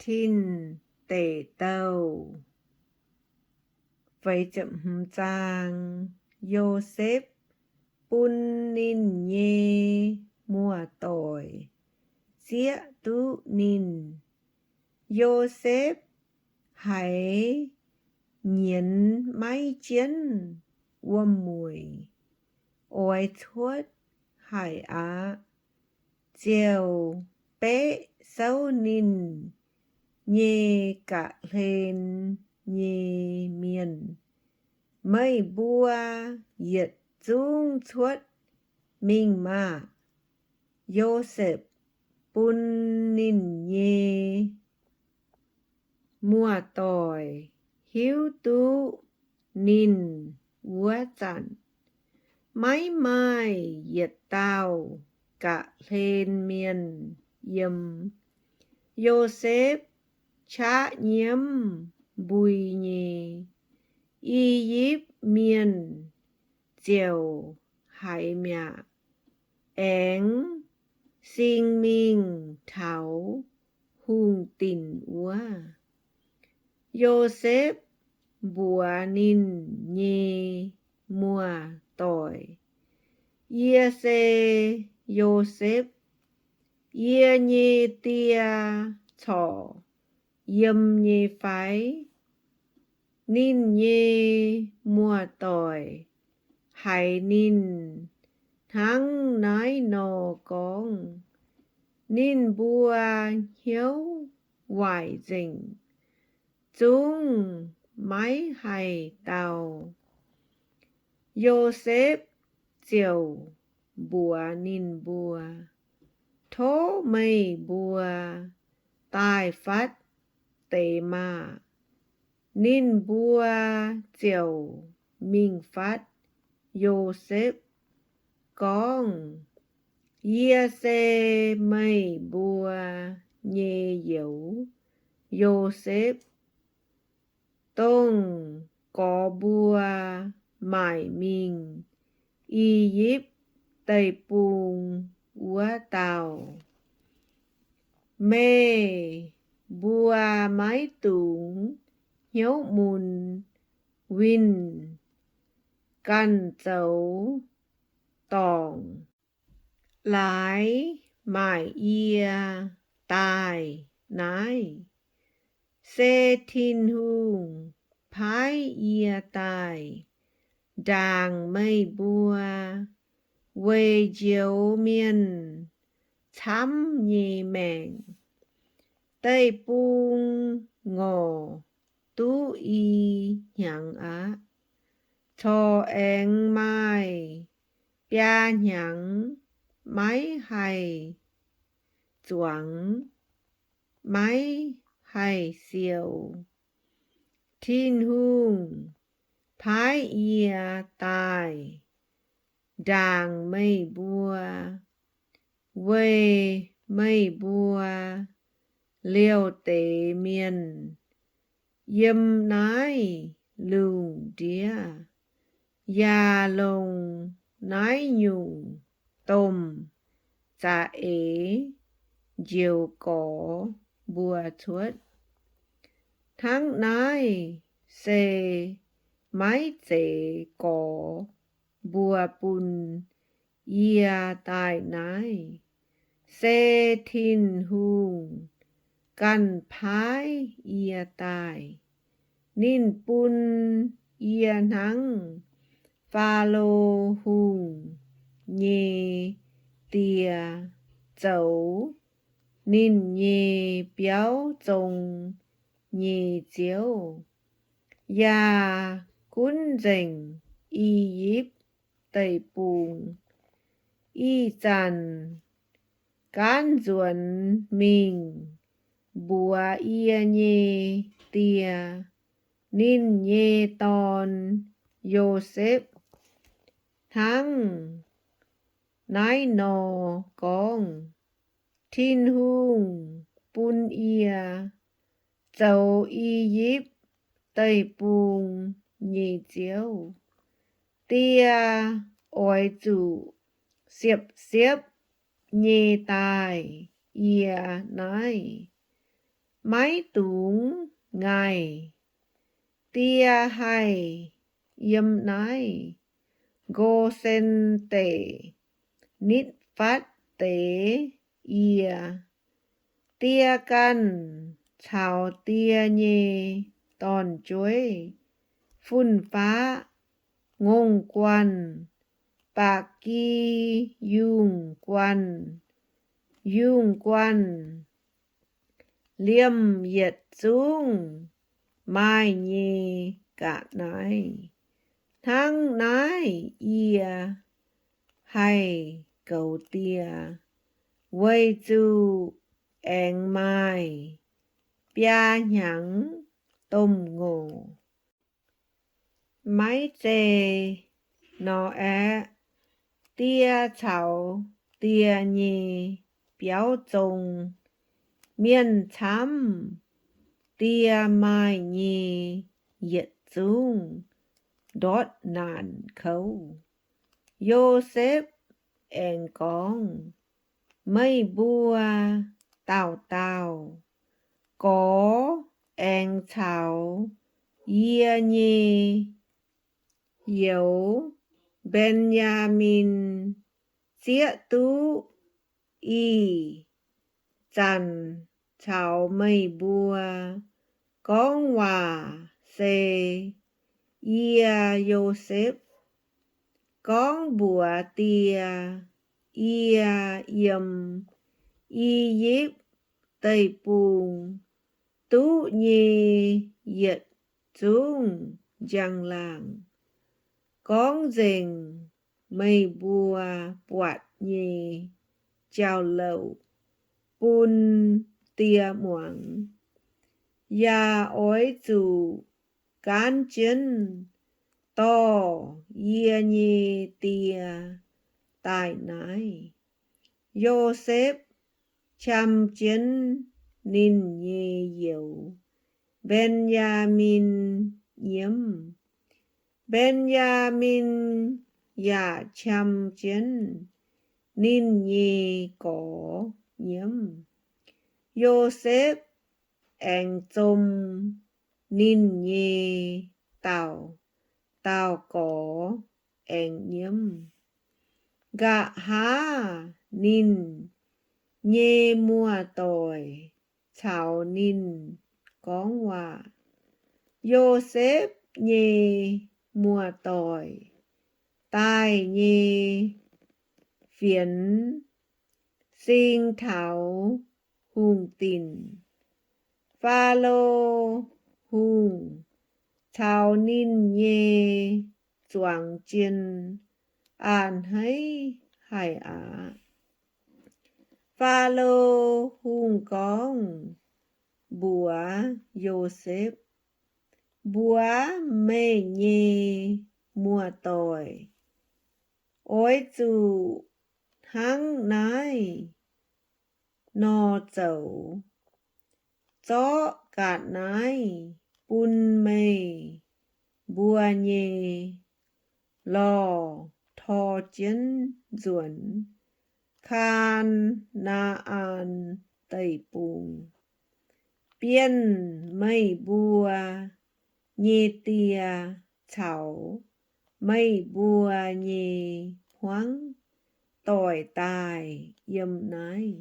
Tin Deic Douh. Yosepv bun ninh nyei muoz-doic zieqv duqv ninh. Yosepv haiz nyienz maiv jienv wuom-mueic oix cuotv haic aqv, ziouc beqv souv ninh nyei ga'hlen nyei mienh, Meih mbuo yietc zungv cuotv mingh maah! Yosepv bun ninh nyei muoz-doic hiuv duqv ninh wuov zanc, maiv maaih yietc dauh ga'hlen mienh yiem. Yosepv qaqv nyiemv mbui nyei. I^yipv Mienh ziouc haiz mi'aqv, aengx sing mingh taux hungh dinc wuov. Yosepv mbuox ninh nyei muoz-doic, Yie se Yosepv. Yie nyei die corc yiem nyei fai? Ninh nyei muoz-doic haiz ninh hnangv naaiv nor gorngv, ninh mbuo hnyouv waaic nzengc, zungv maiv haih dau. Yosepv ziouc mbuox ninh mbuo, Tov meih mbuo daaih fatv deix maah! Ninh mbuo ziouc mingh fatv Yosepv gorngv, Yie se meih mbuo nyei youz, Yosepv, dongh gorx mbuo maaic mingh I^yipv Deic-Bung wuov dauh. Meih mbuo maiv dungx hnyouv mun winh ganh zoux dorngc laaix maaic yie daaih naaiv. Se Tin-Hungh paaiv yie daaih ndaangc meih mbuo weic njoux mienh camv nyei maengc. Deic-bung ngorc duqv i hnyangx aqv. Corc aengx maaih biaa hnyangx maiv haih zuangx, maiv haih siou. Tin-Hungh paaiv yie daaih ndaangc meih mbuo, weic meih mbuo liouc deix mienh yiem naaiv lungh ndiev yaac longc naaiv nyungc domh za'eix njoux gorx mbuo cuotv. Hnangv naaiv se maiv zeiz gorx mbuo bun yie daaih naaiv. Se Tin-Hungh ganh paaiv yie daaih. Ninh bun yie hnangv Faalo Hungh nyei die zoux ninh nyei biauv zong nyei ziouv, yaac gunv nzengc I^yipv Deic-Bung. Ih zanc gaanv nzuonx mingh mbuox yie nyei die, ninh nyei dorn, Yosepv, hnangv naaiv nor gorngv, Tin-Hungh bun yie zoux I^yipv Deic-Bung nyei ziouv. Die oix zuqc siepv-siepv nyei daaih yie naaiv. Maiv dungx ngaih. Die haih yiem naaiv Go^sen Deic nitv fatv deix yie. Die ganh caux die nyei dorn-jueiv, fun-faqv, ngongh guanh, ba'gi yungh guanh, yungh guanh, liemh yietc zungv maaih nyei ga'naaiv. Hnangv naaiv yie haih goux die, weic zuqc aengx maaih biaa hnyangx domh ngorc. Maiv zei nor aeqv, die caux die nyei biauv zong. Mienh camv die maaih nyei yietc zungv ndortv naanc kouv. Yosepv aengx gorngv, Meih mbuo dauh dauh gorx aengx caux yie nyei youz, Mben^yaa^min, zieqv duqv ih zanc caux meih mbuo gorngv waac se yie, Yosepv, gorngv mbuox die, Yie yiem I^yipv Deic-Bung duqv nyei yietc zungv njang-laangc gorngv nzengc meih mbuo buatc nyei jauv-louc bun die muangx, yaac oix zuqc gaanv jienv dorh yie nyei die daaih naaiv. Yosepv qam jienv ninh nyei youz, Mben^yaa^min, nyiemv. Mben^yaa^min yaac qam jienv ninh nyei gorx nyiemv. Yosepv aengx zom ninh nyei dauh dauh gorx aengx nyiemv. Nqa'haav ninh nyei muoz-doic caux ninh gorngv waac. Yosepv nyei muoz-doic daaih nyei fienx sing taux hungh dinc. Faalo Hungh caux ninh nyei zuangx jien a'hneiv haic aqv. Faalo Hungh gorngv mbuox Yosepv, Mbuox meih nyei muoz-doic, oix zuqc hnangv naaiv nor zoux. Zorqv ga'naaiv bun meih mbuo nyei lorh tor jienv nzuonx Kaa^naa^an Deic-Bung, bienh meih mbuo nyei die caux meih mbuo nyei hmuangv doic daaih yiem naaiv.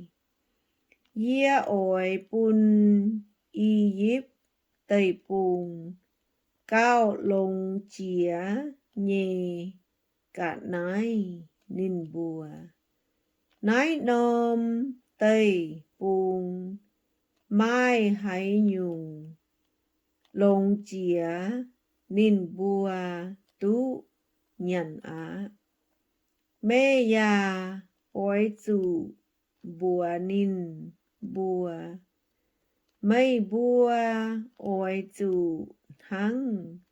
Yie oix bun I^yipv Deic-Bung gauh longx jiex nyei ga'naaiv ninh mbuo. Naaiv norm deic-bung maaih haaix nyungc longx jiex ninh mbuo duqv nyanc aqv. Meih yaac oix zuqc mbuox ninh mbuo, Meih mbuo oix zuqc hnangv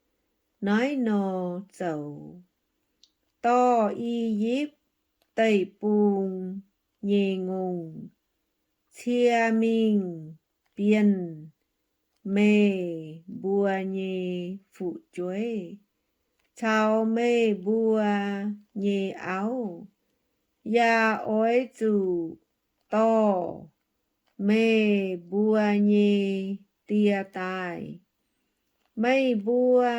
naaiv nor zoux. Dorh I^yipv Deic-Bung nyei ngongh cie mingh bienh meih mbuo nyei fu'jueiv caux meih mbuo nyei auv, yaac oix zuqc dorh meih mbuo nyei die daaih. Meih mbuo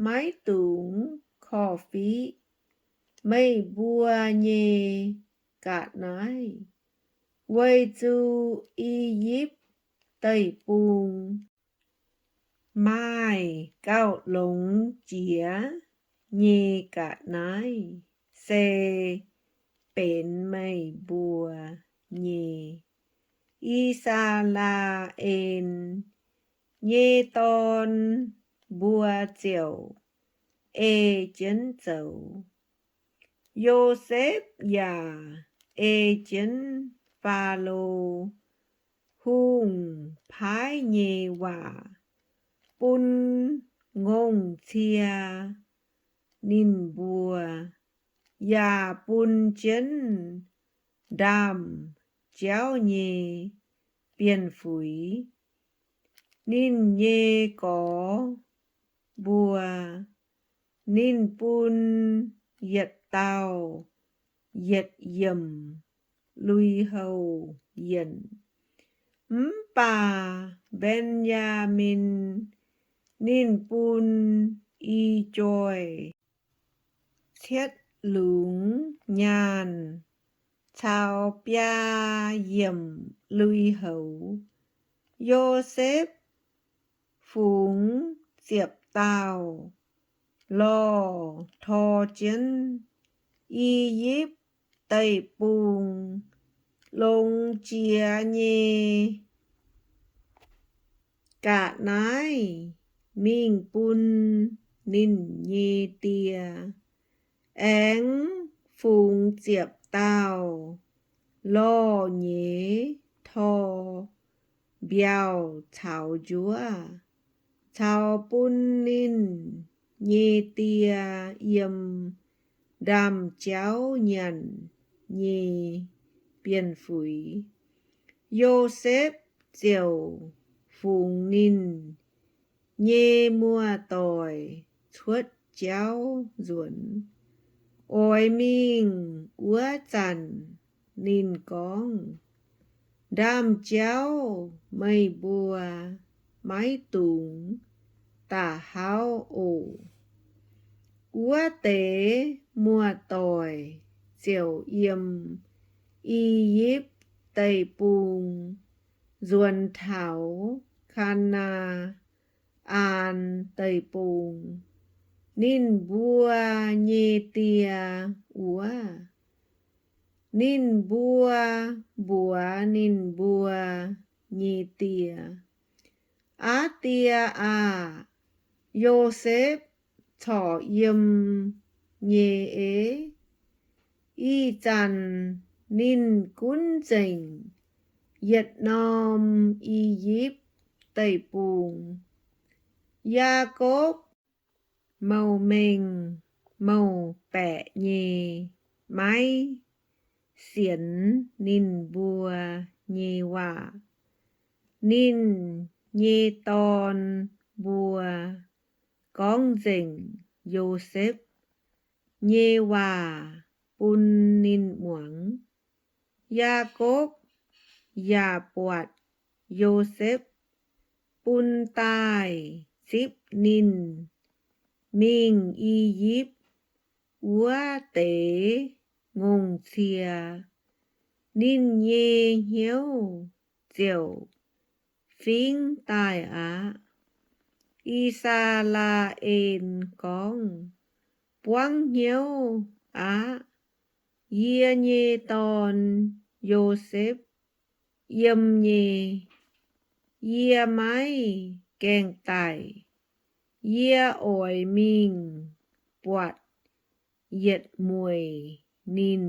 maiv dungx korv-fiqv meih mbuo nyei ga'naaiv, weic zuqc I^yipv Deic-Bung maaih gauh longx jiex nyei ga'naaiv se benx meih mbuo nyei. I^saa^laa^en nyei dorn mbuo ziouc ei jienv zoux. Yosepv yaac ei jienv Faalo Hungh paaiv nyei waac bun ngongh cie ninh mbuo, yaac bun jienv ndaamv-jauv nyei bienh fuix, ninh nyei gorx mbuo. Ninh bun yietc dauh yietc yiemc lui-houx yienc. Mv baac Mben^yaa^min ninh bun i joih cietv lungz nyaanh caux biaa yiemc lui-houx. Yosepv fungx ziepc dauh lorh tor jienv I^yipv Deic-Bung longx jiex nyei ga'naaiv mingh bun ninh nyei die, aengx fungx ziepc dauh lorh nyeiz tor mbiauh caux njuov, caux bun ninh nyei die yiem ndaamv-jauv nyanc nyei bienh fuix. Yosepv ziouc fungx ninh nyei muoz-doic cuotv jauv nzuonx. Oix mingh wuov zanc ninh gorngv, Ndaamv-jauv meih mbuo maiv dungx da'hauv oc. Wuov deix muoz-doic ziouc yiem I^yipv Deic-Bung nzuonx taux Kaa^naa^an Deic-Bung, ninh mbuo nyei die wuov. Ninh mbuo mbuox ninh mbuo nyei die, Aav die aah! Yosepv corc yiem nyei ei? Ih zanc ninh gunv nzengc yietc norm I^yipv Deic-Bung. Yaakopv mouh mengh mouh baeqc nyei maiv sienx ninh mbuo nyei waac. Ninh nyei dorn mbuo gorngv nzengc Yosepv nyei waac bun ninh muangx. Yaakopv yaac buatc Yosepv bun daaih zipv ninh mingh I^yipv wuov deix ngongh cie. Ninh nyei hnyouv ziouc fingv daaih aqv. I^saa^laa^en gorngv, Buangv hnyouv aqv. Yie nyei dorn, Yosepv, yiem nyei. Yie maiv gaengh daic. Yie oix mingh buatc yietc mueic ninh.